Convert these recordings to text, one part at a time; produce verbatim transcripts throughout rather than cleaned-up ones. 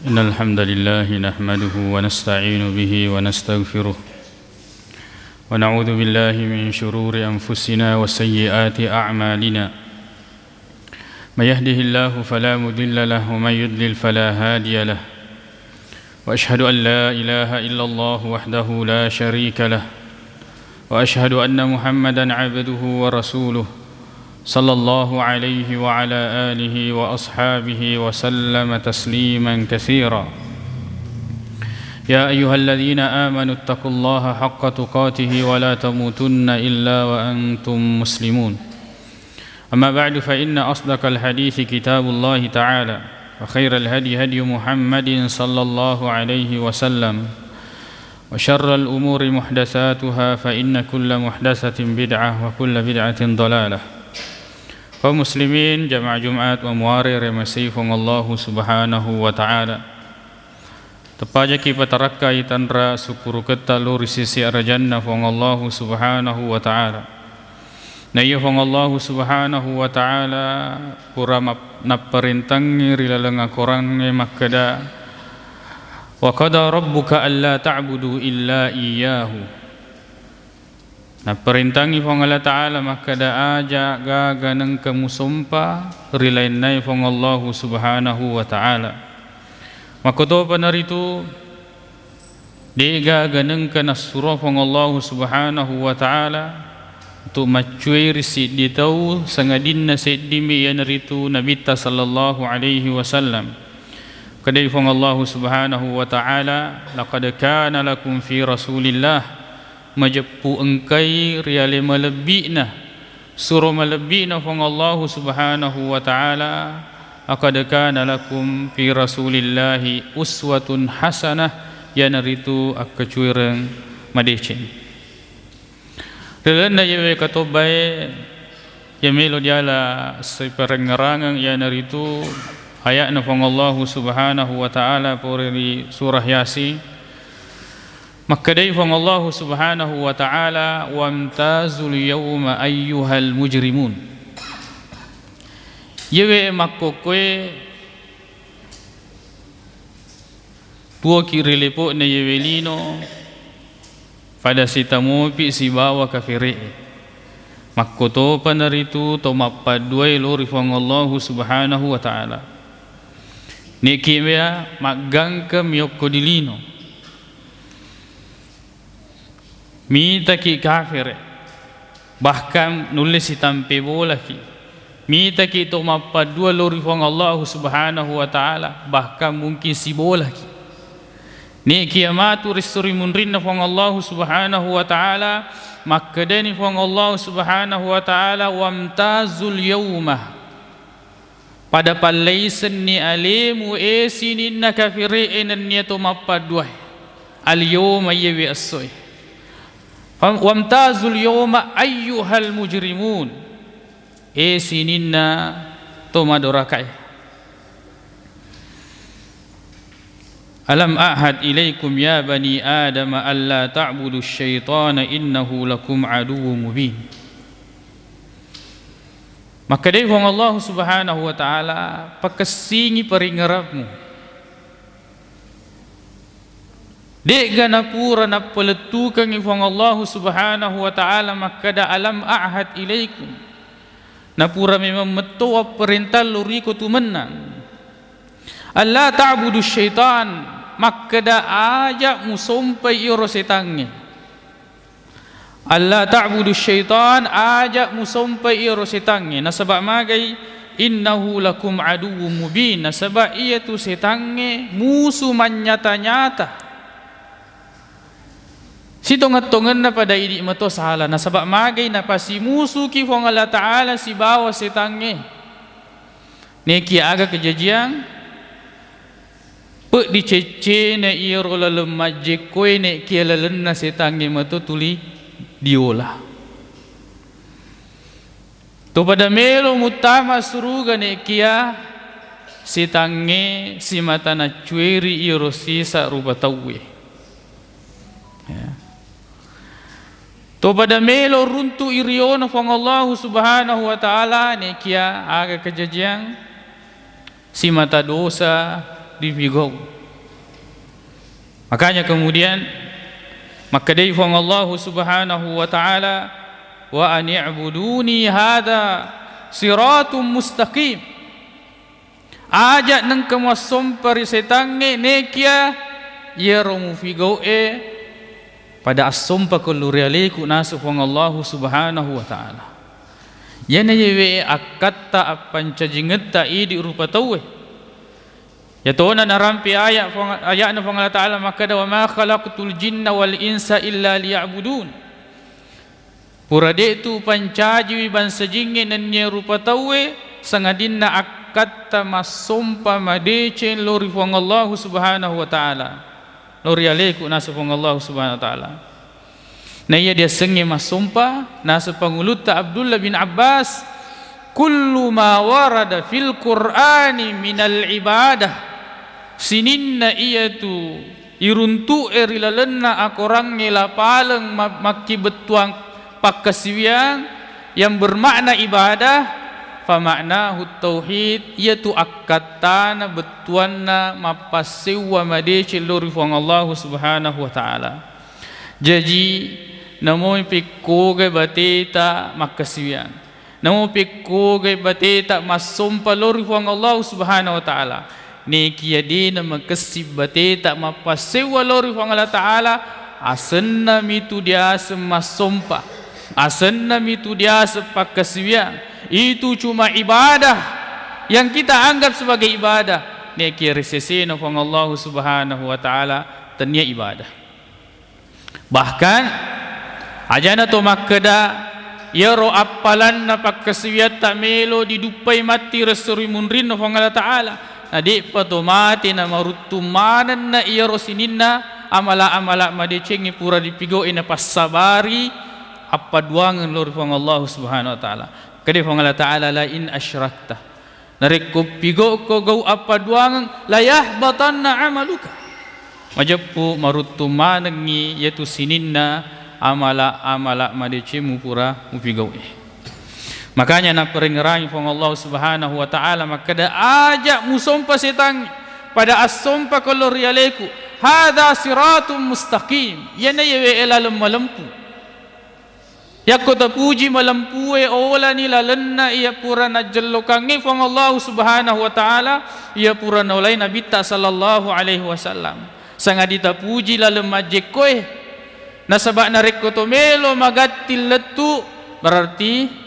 إن الحمد لله نحمده ونستعين به ونستغفره، ونعوذ بالله من شرور أنفسنا وسيئات أعمالنا. من يهده الله فلا مضل له، ومن يضلل فلا هادي له. وأشهد أن لا إله إلا الله وحده لا شريك له، وأشهد أن محمدا عبده ورسوله، صلى الله عليه وعلى آله وأصحابه وسلم تسليما كثيرا. يا أيها الذين آمنوا اتقوا الله حق تقاته ولا تموتن إلا وأنتم مسلمون. أما بعد، فإن أصدق الحديث كتاب الله تعالى، وخير الهدي هدي محمد صلى الله عليه وسلم، وشر الأمور محدثاتها، فإن كل محدثة بدعة، وكل بدعة ضلالة. Kaum muslimin, jamaah Jumat wa muare remesei Puang Allahu Subhanahu wa Ta'ala. Teppajaki patarakkai tanra sukkuruketta lao ri sese arajanna Puang Allahu Subhanahu wa Ta'ala. Na iya Puang Allahu Subhanahu wa Ta'ala pura map-, napparentangngi ri laleng akorangnge makkeda, "Wa qada rabbuka alla ta'budu illa iyyahu." Napparentangngi Puang Allah Ta'ala makkeda, "Aja gaga nengka musompa ri lainnae Puang Allahu Subhanahu wa Ta'ala." Makkotopa naritu, de gaga nengka nassuro Puang Allahu Subhanahu wa Ta'ala untuk maccueri siddi tau, sangadinna seddimi, iyanaritu Nabitta sallallahu alaihi wasallam. Kedai Puang Allahu Subhanahu wa Ta'ala, "Laqad kana lakum fi Rasulillah," majeppu engkai ri ale malebbi'na, suro malebbi'na Puang Allahu Subhanahu wa Ta'ala, "Laqad kana lakum fi Rasulillahi uswatun hasanah," iyanaritu akkacuereng madeceng. Ri lalenna iyewe katobbae, iya melo diala siparengngerangeng, iyanaritu aya'na Puang Allahu Subhanahu wa Ta'ala pore ri surah Yasin. Makkedai Puang Allahu Subhanahu wa Ta'ala, "Wamtazul yauma ayyuhal mujrimun." Iyewe makkokkoe tuoki ri lepo'na iyewe lino, pada sitamopi sibawa kafere'e. Makkotopa naritu to mappadduae lao ri Puang Allahu Subhanahu wa Ta'ala. Nekiya maggangka miokko di lino. Mitaki kafere, bahkan nulle sitampe bolaki. Mitaki to mappaddua lao ri Puang Allahu Subhanahu wa Ta'ala, bahkan mungkin sibolaki. Nekiya matu ri esso ri munrinna Puang Allahu Subhanahu wa Ta'ala, makkedani Puang Allahu Subhanahu wa Ta'ala, "Wamtazul yauma." Pada pallaisenni alemu, e sininna kafire'e nennia to mappadduae. Al-yauma, iyewe essoe. Fam-, "Wamtazul yauma ayyuhal mujrimun." E sininna to madorakae. "Alam a'had ilaikum ya bani Adam alla ta'budu syaitana innahu lakum aduwwun mubin." Makkedai Puang Allahu Subhanahu wa Ta'ala, "Pakessingi paringerammu." De'ga napura nappalettukengngi Puang Allahu Subhanahu wa Ta'ala makkeda, "Alam a'had ilaikum." Napura memang metto wapparentang lao riko tu mennang. "Alla ta'budu syaitan," makkeda aja musompai iyaro setangnge. "Alla ta'budu syaitan," aja musompai iyaro setangnge. Nasaba magai, "Innahu lakum aduwwun mubin," nasaba iyatu setangnge musu mannyata-nyata. Sitongeng-tongenna pada idi mato sala, nasaba magai napasimusuki Puang Allah Ta'ala sibawa setangnge. Nekiya aga kejajiang, peddi ceccena iyaro laleng majjekkoe, nekiya lalenna setangnge mato tuli diola. To pada melo muttama suruga, nekiya setangnge simata naccueri iyaro sisa rupa tauwe. Ya. To pada melo runtu'i riona Puang Allahu Subhanahu wa Ta'ala, nekiya aga kejajiang, simata dosa dipigau. Makanya kemudian makkedai Puang Allahu Subhanahu wa Ta'ala, "Wa ani'buduni hadza siratum mustaqim." Aja' nengka muassompa ri setangnge, nekia iyaro mupigau'e pada assompako lo ri aleku, naseng Puang Allahu Subhanahu wa Ta'ala. Iyana yewe akkatta appancajingetta idi rupa tauwe. Yatona narampe aya' Puang, aya'na Puang Allah Ta'ala makkeda, "Wa ma khalaqtul jinna wal insa illa liya'budun." Pura de'tu pancajiwi bangsa jingnge nennia rupa tauwe, sangadinna akkatta massompa madeceng lao ri Puang Allahu Subhanahu wa Ta'ala. Lao ri aleku, naseng Puang Allahu Subhanahu wa Ta'ala. Na iya diassengnge massompa, naseng pangulutta Abdullah bin Abbas, "Kullu ma warada fil Qur'ani minal ibadah." Sininna iyatu iruntu'e ri lalenna akorangnge lapaleng ma-, makkibettuang pakkasiwiang yang bermakna ibadah, fa ma'nahu tauhid, iyatu akkattana bettuanna mappassewwa madeceng lao ri Puang Allahu Subhanahu wa Ta'ala. Jaji, namo pekkoga bateta makkasiwiang, namo pekkoga bateta massompa lao ri Puang Allahu Subhanahu wa Ta'ala, nekia de namakessing bateta mappassewwa lao ri Puang Allah Ta'ala, asenna mitu diaseng massompa, asenna mitu diaseng pakkasiwiang. Itu cuma ibadah yang kita anggap sebagai ibadah. Nekia ri sesena Puang Allahu Subhanahu wa Ta'ala, tennia ibadah. Bahkan, ajana to makkeda, iyaro appalanna pakkasiwiatta melo diduppai matti ri esso ri munrinna Puang Allah Ta'ala. Na de'pa to mate namaruttung manenna iyaro sininna amala-amala madecengnge pura dipigau'i napassabari appaduangeng lao ri Puang Allahu Subhanahu wa Ta'ala. Kede Puang Allah Ta'ala, "La in asyrakta." Narekko pigau'ko gau appaduangeng, "La yahbatanna amaluka." Majeppu maruttung manengngi iyatu sininna amala-amala madeceng mupura mupigau'e. Makanya napparengngerangi Puang Allah Subhanahu wa Ta'ala makkeda, "Aja' musompa setang pada assompako lao ri aleku. Hadza siratum mustaqim." Iyana yewe laleng malempu. Yakko tapuji malempue, olani lalenna iya pura najellokangnge Puang Allahu Subhanahu wa Ta'ala, iya pura naolai Nabitta sallallahu alaihi wasallam. Sangadi tapuji laleng majjekkoe. Nasaba narekko to melo magatti lettu, berarti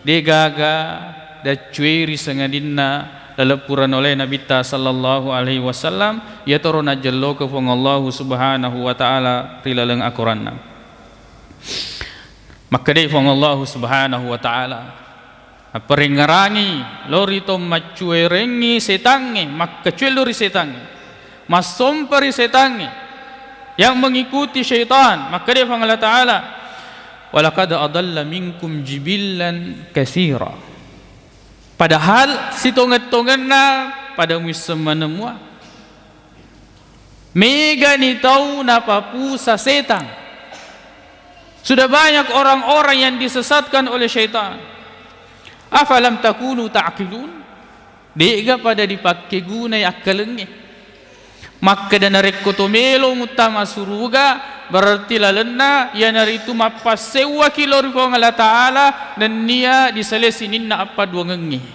degaga daccueri sangadinna laleng pura naolai Nabitta sallallahu alaihi wasallam, iyatoro najellokeng Puang Allahu Subhanahu wa Ta'ala ri laleng akoranna. Makkedai Puang Allahu Subhanahu wa Ta'ala, napparengngerangi lao ri to maccuerengngi setangnge, makkecuellu ri setangnge, massompa ri setangnge, yang mengikuti syaitan. Makkedai Puang Allah Ta'ala, "Walaqad adalla minkum jibillan katsira." Padahal sitongeng-tongenna pada muisseng maneng mua. Megani tau napapusa setang. Sudah banyak orang-orang yang disesatkan oleh syaitan. Afalam takunu ta'qilun? De'ga pada dipakkegunai akkalengnge. Makkeda narekko to melo muttama suruga, berarti lalenna iyanaritu mappassewwaki lao ri Puang Allah Ta'ala nennia disalai sininna appaduangengnge.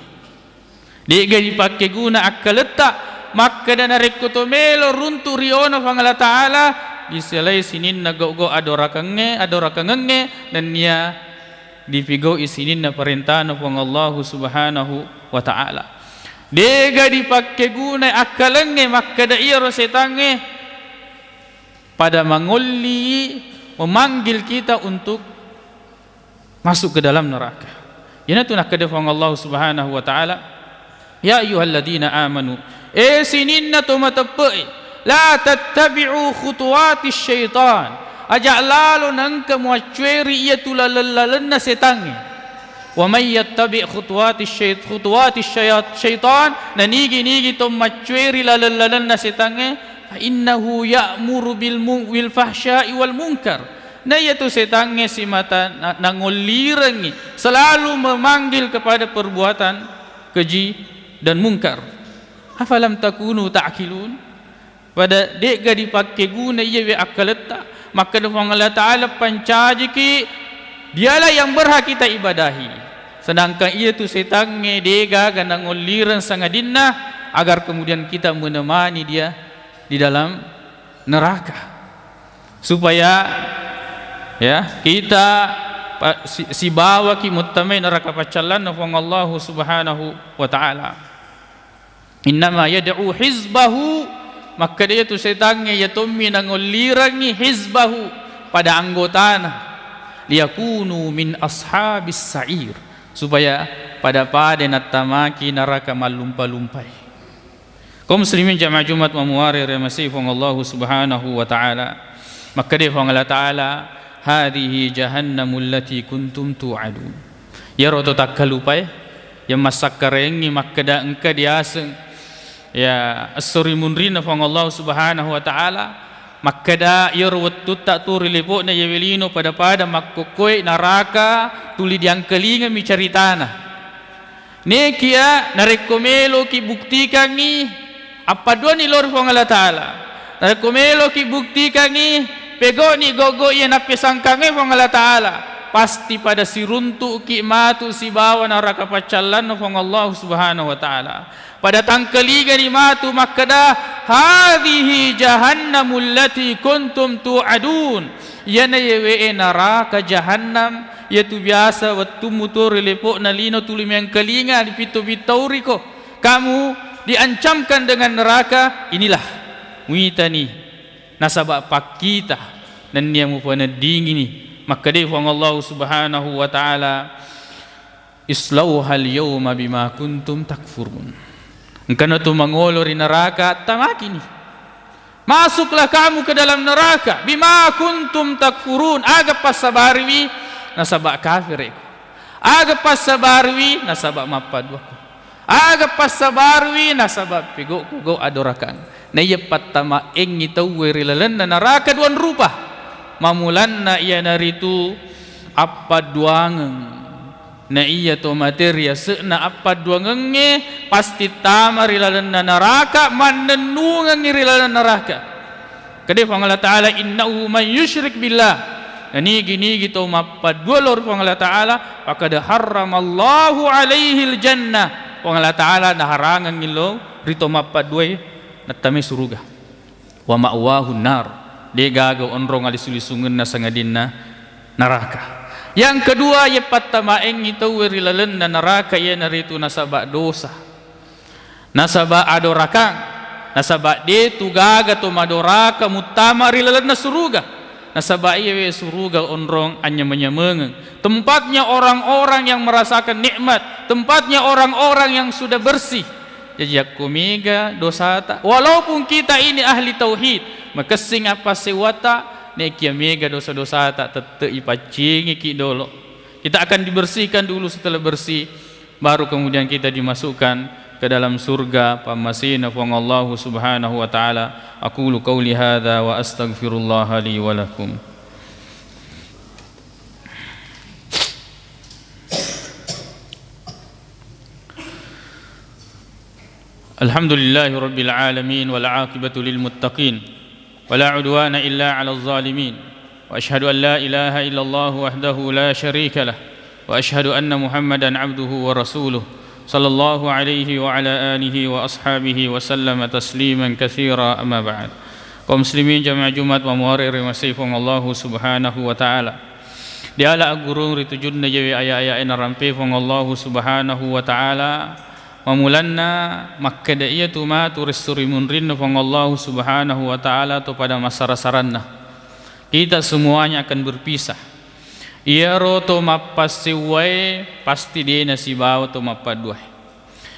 De'ga dipakkeguna akkaletta, makkeda narekko to melo runtu riona Puang Allah Ta'ala, disalai sininna gau-gau adorakengnge, adorakengengnge, nennia dipigau'i sininna parentana Puang Allahu Subhanahu wa Ta'ala. De'ga dipakkeguna akkalengnge makkeda iyaro setangnge pada mangolli memanggil kita untuk masuk ke dalam neraka. Iyanatu nakkeda Puang Allah Subhanahu wa Ta'ala, "Ya ayyuhalladzina amanu," e sininna to mateppe'e, "la tattabi'u khutuwatis syaitan," aja' lalo naengka muaccueri iyatu laleng-lalenna setangnge. "Wa may yattabi' khutuwatis syait-, khutuwatis syayat-, syaitan," nanigi-nigi to maccueri laleng-lalenna setangnge, "fa innahu ya'muru bil mu-, bil fahsya'i wal munkar." Na iyatu setangnge simata na-, nangollirengngi, selalu memanggil kepada perbuatan keji dan mungkar. Afalam takunu ta'qilun? Pada de'ga dipakkeguna iyawe akkaletta? Makkeda Puang Allah Ta'ala, pancajiki, dialah yang berhak kita ibadahi. Sedangkan iya tu setangnge de'gaga nangollireng sangadinna agar kemudian kita menemani dia di dalam neraka. Supaya, ya, kita pa-, si-, sibawaki muttamai neraka paccallanna Puang Allahu Subhanahu wa Ta'ala. Innama yad'u hizbahu, makkeda iya tu setangnge iya tommi nangollirengngi hizbahu, pada anggotana, liyakunu min ashabis sa'ir, supaya pada-pada nattamaki neraka mallumpa-lumpai. Kaum muslimin jamaah Jumat mamuare ri masei Puang Allahu Subhanahu wa Ta'ala. Makkeda Puang Allah Ta'ala, "Hadhihi jahannamul lati kuntum tu'adun." Iyaro to takkalupae, yang massakkarengngi makkeda engka diaseng, ya, esso ri munrinna Puang Allahu Subhanahu wa Ta'ala, makkeda iyaro wettutta tu ri lepo'na iyawe lino pada-pada makkokkoe naraka tuli diangkalingami caritana. Nekia narekko meloki buktikangngi, appadduanni lao ri Puang Allah Ta'ala. Narekko meloki buktikangngi, pegau'ni gau-gau iya nappesangkangnge Puang Allah Ta'ala, pasti pada siruntu'ki matu sibawa naraka paccallanna Puang Allah Subhanahu wa Ta'ala. Pada tangkalingani matu makkeda, "Hadhihi jahannamul lati kuntum tu'adun." Iyana yewe'e naraka jahannam, iyatu biasa wettummu tuo ri lepo'na lino tuli mengkalinga dipitto-pittauriko. Kamu diancamkan dengan neraka, inilah. Muitani. Nasaba pakkita nennia mupaneddingini. Makkedai Puang Allah Subhanahu wa Ta'ala, "Islauhal yauma bima kuntum takfurun." Engkana tu mangolo ri neraka, tamakini. Masuklah kamu ke dalam neraka, bima kuntum takfurun. Aga passabariwi nasaba kafireko. Aga passabariwi nasaba mappaduako. Aga passabariwi nasaba pegokku gau adorakang. Naiya pattamaengngi tauwe ri lalenna neraka duang rupa. Mamulanna iyanaritu appadduangeng. Na iya to mate ri ase'na appadduangengnge pasti tama ri lalenna naraka, mannennungengngi ri lalenna naraka. Kedai Puang Allah Ta'ala, "Innahu man yusyrik billah." Na nigi-nigi to mappaddua lao ri Puang Allah Ta'ala, faqad harramallahu alaihil jannah. Puang Allah Ta'ala naharangengngi lao ri to mappadduae nattamai suruga. Wa ma'wahun nar, de gaga onrong alisu-lisungenna sangadinna naraka. Yang kedua, iya pattamaengngi tauwe ri lalenna naraka iyanaritu nasaba dosa. Nasaba adorakang, nasaba de tu gaga to madoraka muttama ri lalenna suruga. Nasaba iyawe suruga onrong anyameng-nyamengeng. Tempatnya orang-orang yang merasakan nikmat, tempatnya orang-orang yang sudah bersih. Jaji yakko mega dosata, walaupun kita ini ahli tauhid, makessing appassewata, nekia mega dosa-dosata, tette ipaccingiki dolo. Kita akan dibersihkan dulu, setelah bersih, baru kemudian kita dimasukkan ke dalam surga pammasena Puang Allahu Subhanahu wa Ta'ala. Aqulu qauli hadza wa astaghfirullaha li wa lakum. Alhamdulillahi rabbil alamin, wal aqibatu lil muttaqin, wala udwana illa alaz zalimin. Wa asyhadu an la ilaha illallah wahdahu la syarika lah, wa asyhadu anna Muhammadan abduhu wa rasuluh, sallallahu alaihi wa ala alihi wa ashabihi wa sallama tasliman katsira, amma ba'd. Kaum muslimin jamaah Jumat mamuare ri masei Puang Allahu Subhanahu wa Ta'ala. Diala aggurung ri tujunna iyawe aya-ayae narampe Puang Allahu Subhanahu wa Ta'ala, mamulanna makkeda iyatu matu ressu ri munrinna Puang Allahu Subhanahu wa Ta'ala to pada massara-saranna. Kita semuanya akan berpisah. Iyaro to mappassewwae pasti de nasibawa to mappadduae.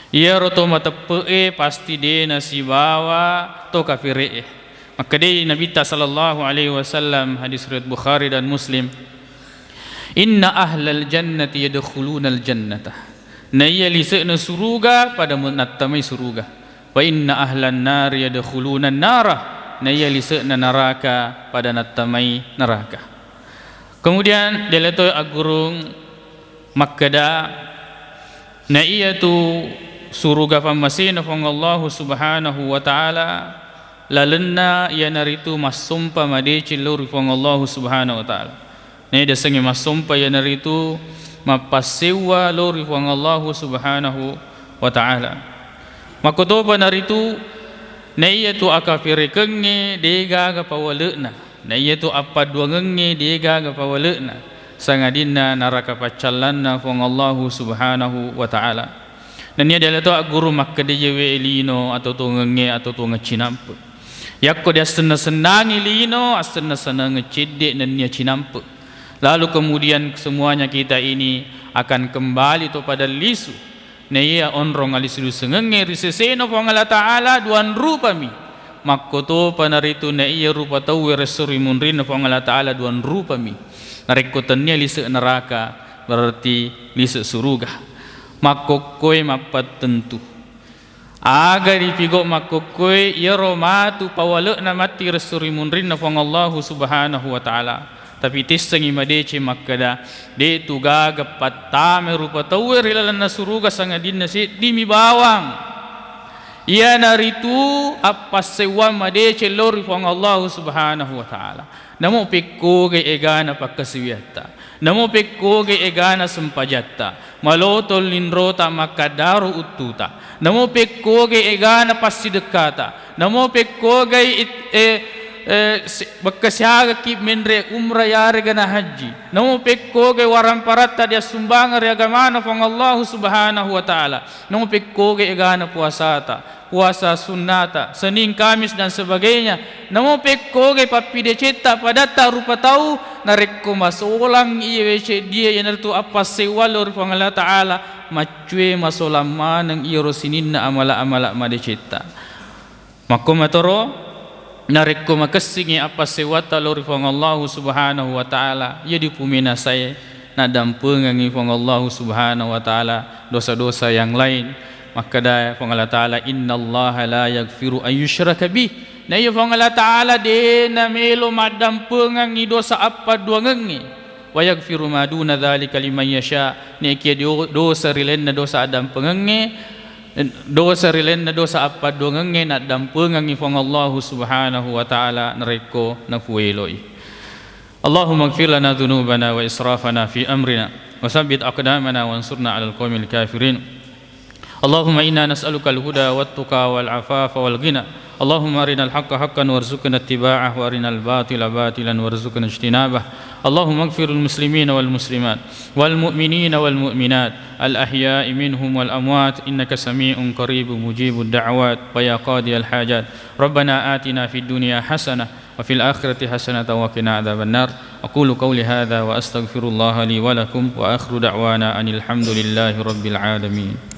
Iyaro to mateppe'e pasti de nasibawa to kafire'e. Makkedai Nabitta sallallahu alaihi wasallam, hadis riwayat Bukhari dan Muslim, "Inna ahlal jannati yadkhulunal jannata." Naiya lise'na suruga pada nattamai suruga. "Wa inna ahlan nari yadkhulunan nara." Naiya lise'na naraka pada nattamai naraka. Kemudian diala toi aggurung makkeda, na iyatu suruga pammasena Puang Allahu Subhanahu wa Ta'ala, lalenna iyanaritu massompa madeceng lao ri Puang Allahu Subhanahu wa Ta'ala. Naiya diasengnge massompa iyanaritu mappassewwa lao ri Puang Allahu Subhanahu wa Ta'ala. Makkotopa naritu, naiya tu akaperekengnge degaga pawale'na, naiya tu appadduangengnge degaga pawale'na, sangadinna naraka paccallanna Puang Allahu Subhanahu wa Ta'ala. Nennia diala to agguru makkeda, iyawe lino atau tuongengnge atau tuongeng cinampe. Yakko diassenna-sennangi lino, assenna-sennangeng cedde nennia cinampe. Lalu kemudian semuanya kita ini akan kembali to pada lisu. Naiya onrong alisu-lisungengnge ri sesena Puang Allah Ta'ala duanrupami. Makkotopa naritu naiya rupa tauwe resso ri munrinna Puang Allah Ta'ala duanrupami. Narekko tennia lise neraka, berarti lise suruga. Makkokkoe mappattentu. Aga ripigo makkokkoe iyaro matu pawale'na matti resso ri munrinna Puang Allahu Subhanahu wa Ta'ala. Tapi tessengngi madeceng makkeda, de' tu gaga pattama rupa tauwe ri lalenna suruga sangadinna seddimi bawang. Iyanaritu appassewwang madeceng lao ri Puang Allahu Subhanahu wa Ta'ala. Namo pekkogai egana pakkasiwiatta, namo pekkogai egana sempajatta, malotong linrota makkaddaro uttuta, namo pekkogai egana passidekkata, namo pekkogai it-, eh, eh, si-, bekkasiagaki menre umrah yarega na hajji, namo pekkogai waramparatta diassumbangeng ri agamana Puang Allahu Subhanahu wa Ta'ala, namo pekkogai egana puasata, puasa sunnata, Senin, Kamis, dan sebagainya. Namo pekkogai pappidecetta padatta rupa tau, narekko masolang iyawe ceddie, iyanaritu appassewwang lao ri Puang Allah Ta'ala, maccue masolang maneng iyaro sininna amala-amala madecetta. Makko matoro, narekko makessingngi appassewwatta lao ri Puang Allahu Subhanahu wa Ta'ala, iya dipuminasae naddampengengngi Puang Allahu Subhanahu wa Ta'ala dosa-dosa yang lain. Makkeda Puang Allah Ta'ala, "Innallaha la yaghfiru an yushraka bih." Naiya Puang Allah Ta'ala de' namelo maddampengengngi dosa appadduangengnge. "Wa yaghfiru ma duna dzalika liman yasha." Nekia do-, dosa rilainna dosa addampengengnge, dosa rilainna dosa appadduangengnge naddampengengngi Puang Allahu Subhanahu wa Ta'ala narekko napueloi. اللهم اغفر لنا ذنوبنا وإسرافنا في أمرنا وثبت أقدامنا وانصرنا على القوم الكافرين. اللهم إنا نسألك الهدى والتقى والعفاف والغنى. اللهم أرنا الحق حقا وارزقنا اتباعه وأرنا الباطل باطلا وارزقنا اجتنابه. اللهم اغفر للمسلمين والمسلمات والمؤمنين والمؤمنات الأحياء منهم والأموات إنك سميع قريب مجيب الدعوات ويا قاضي الحاجات. ربنا آتنا في الدنيا حسنة وفي الآخرة حسنة وقنا عذاب النار. أقول قولي هذا وأستغفر الله لي ولكم، وآخر دعوانا أن الحمد لله رب العالمين.